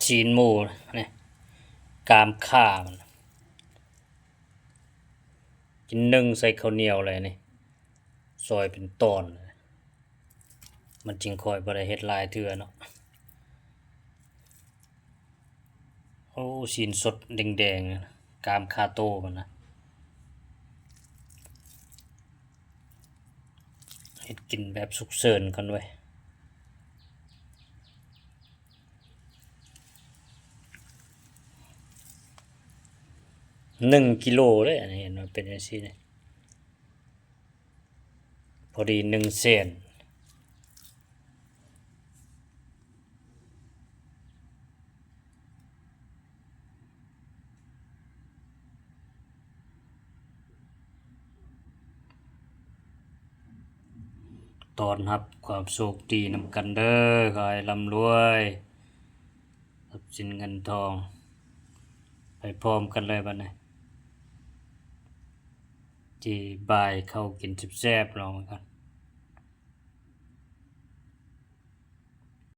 ຈີນໝູ່ນີ້ ກາມຂ້າມັນ ກິນໜຶ້ງໃສ່ເຂົ້າໜຽວເລີຍນີ້ ຊອຍເປັນຕອນ ມັນຈຶ່ງຄ່ອຍບໍ່ໄດ້ເຮັດຫຼາຍເທື່ອເນາະ. ໂອ້ ຊີ້ນສົດແດງໆ ກາມຄາໂຕມັນນະ ເຮັດກິນແບບສຸກເສີນກ່ອນເວີຍ. ໜຶ່ງກິໂລເດ້ ອັນນີ້ເຫັນວ່າເປັນຈັ່ງຊີ້ນີ້ ພໍດີໜຶ່ງແສນ. ຕ້ອນຮັບຄວາມໂຊກດີນຳກັນເດີ້ ຂໍໃຫ້ລ່ຳລວຍ ຊັບສິນເງິນທອງ ໄປພ້ອມກັນເລີຍບັດນີ້ ຈີ່ບ່າຍເຂົ້າກິນແຊບໆ ລອງເບິ່ງກ່ອນ.